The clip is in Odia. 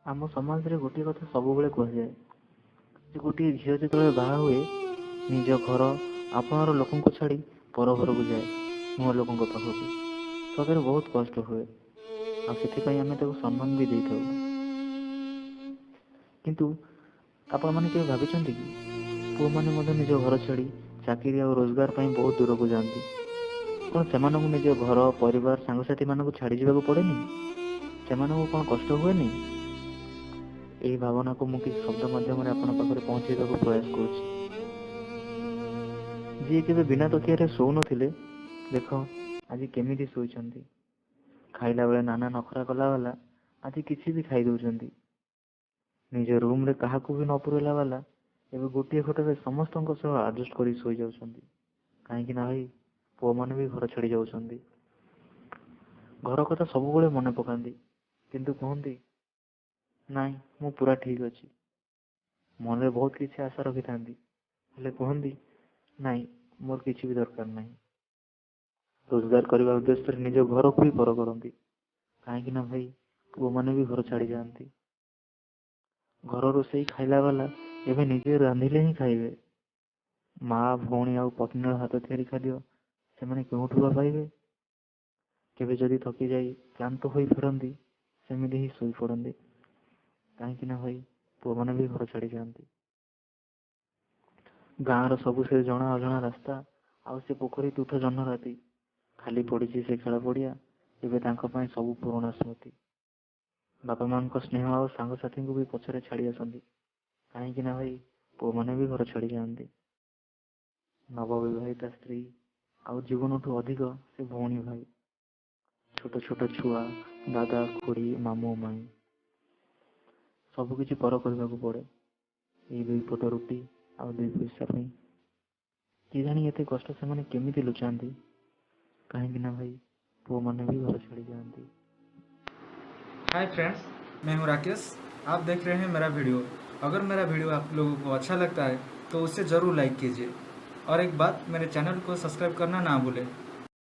ଆମ ସମାଜରେ ଗୋଟିଏ କଥା ସବୁବେଳେ କୁହାଯାଏ ଯେ ଗୋଟିଏ ଝିଅ ଯେତେବେଳେ ବାହା ହୁଏ, ନିଜ ଘର ଆପଣାର ଲୋକଙ୍କୁ ଛାଡ଼ି ପର ଘରକୁ ଯାଏ, ନୂଆ ଲୋକଙ୍କ ପାଖକୁ। ସତରେ ବହୁତ କଷ୍ଟ ହୁଏ, ଆଉ ସେଥିପାଇଁ ଆମେ ତାକୁ ସମ୍ମାନ ବି ଦେଇଥାଉ। କିନ୍ତୁ ଆପଣମାନେ କେବେ ଭାବିଛନ୍ତି କି ପୁଅମାନେ ମଧ୍ୟ ନିଜ ଘର ଛାଡ଼ି ଚାକିରି ଆଉ ରୋଜଗାର ପାଇଁ ବହୁତ ଦୂରକୁ ଯାଆନ୍ତି? କ'ଣ ସେମାନଙ୍କୁ ନିଜ ଘର, ପରିବାର, ସାଙ୍ଗସାଥିମାନଙ୍କୁ ଛାଡ଼ି ଯିବାକୁ ପଡ଼େନି? ସେମାନଙ୍କୁ କ'ଣ କଷ୍ଟ ହୁଏନି? ଏହି ଭାବନାକୁ ମୁଁ କିଛି ଶବ୍ଦ ମାଧ୍ୟମରେ ଆପଣଙ୍କ ପାଖରେ ପହଞ୍ଚାଇବାକୁ ପ୍ରୟାସ କରୁଛି। ଯିଏ କେବେ ବିନା ତକିଆରେ ଶୋଉନଥିଲେ, ଦେଖ ଆଜି କେମିତି ଶୋଇଛନ୍ତି। ଖାଇଲା ବେଳେ ନାନା ନଖରା କଲା ବାଲା ଆଜି କିଛି ବି ଖାଇ ଦଉଛନ୍ତି। ନିଜ ରୁମରେ କାହାକୁ ବି ନ ପୁରେଇଲା ବାଲା ଏବେ ଗୋଟିଏ ଖଟରେ ସମସ୍ତଙ୍କ ସହ ଆଡଜଷ୍ଟ କରି ଶୋଇଯାଉଛନ୍ତି। କାହିଁକି ନା ଭାଇ, ପୁଅମାନେ ବି ଘର ଛାଡ଼ି ଯାଉଛନ୍ତି। ଘର କଥା ସବୁବେଳେ ମନେ ପକାନ୍ତି, କିନ୍ତୁ କୁହନ୍ତି, ନାଇଁ, ମୁଁ ପୁରା ଠିକ୍ ଅଛି। ମନରେ ବହୁତ କିଛି ଆଶା ରଖିଥାନ୍ତି, ହେଲେ କୁହନ୍ତି, ନାଇଁ, ମୋର କିଛି ବି ଦରକାର ନାହିଁ। ରୋଜଗାର କରିବା ଉଦ୍ଦେଶ୍ୟରେ ନିଜ ଘରକୁ ବି ପର କରନ୍ତି। କାହିଁକି ନା ଭାଇ, ପୁଅମାନେ ବି ଘର ଛାଡ଼ି ଯାଆନ୍ତି। ଘର ରୋଷେଇ ଖାଇଲା ବାଲା ଏବେ ନିଜେ ରାନ୍ଧିଲେ ହିଁ ଖାଇବେ। ମା, ଭଉଣୀ ଆଉ ପତ୍ନୀର ହାତ ତିଆରି ଖାଦ୍ୟ ସେମାନେ କେଉଁଠୁ ବା ପାଇବେ? କେବେ ଯଦି ଥକି ଯାଇ କ୍ଳାନ୍ତ ହୋଇ ଫେରନ୍ତି, ସେମିତି ହିଁ ଶୋଇପଡ଼ନ୍ତି। କାହିଁକି ନା ଭାଇ, ପୁଅମାନେ ବି ଘର ଛାଡ଼ି ଯାଆନ୍ତି। ଗାଁର ସବୁ ସେ ଜଣା ଅଜଣା ରାସ୍ତା ଆଉ ସେ ପୋଖରୀ ତୁଠ ଜହ୍ନ ରାତି, ଖାଲି ପଡ଼ିଛି ସେ ଖେଳ ପଡ଼ିଆ, ଏବେ ତାଙ୍କ ପାଇଁ ସବୁ ପୁରୁଣା ସ୍ମୃତି। ବାପା ମାଙ୍କ ସ୍ନେହ ଆଉ ସାଙ୍ଗସାଥିଙ୍କୁ ବି ପଛରେ ଛାଡ଼ି ଆସନ୍ତି। କାହିଁକି ନା ଭାଇ, ପୁଅମାନେ ବି ଘର ଛାଡ଼ି ଯାଆନ୍ତି। ନବବିବାହିତା ସ୍ତ୍ରୀ ଆଉ ଜୀବନଠୁ ଅଧିକ ସେ ଭଉଣୀ, ଭାଇ, ଛୋଟ ଛୋଟ ଛୁଆ, ଦାଦା, ଖୁଡ଼ୀ, ମାମୁଁ, ମାଇଁ, ସବୁକିଛି ପର କରିବାକୁ ପଡ଼େ ଏଇ ଦୁଇ ପଟ ରୁଟି ଆଉ ଦୁଇ ପଇସା ପାଇଁ। କେଜାଣି ଏତେ କଷ୍ଟ ସେମାନେ କେମିତି ଲୁଚାନ୍ତି? କାହିଁକି ନା ଭାଇ, ପୁଅମାନେ ବି ଘର ଛାଡ଼ି ଯାଆନ୍ତି। हाय फ्रेंड्स, मैं हूं राकेश। आप देख रहे हैं मेरा वीडियो। अगर मेरा वीडियो आप लोगों को अच्छा लगता है, तो उसे ज़रूर लाइक कीजिए और एक बात, मेरे चैनल को सब्सक्राइब करना ना भूलें।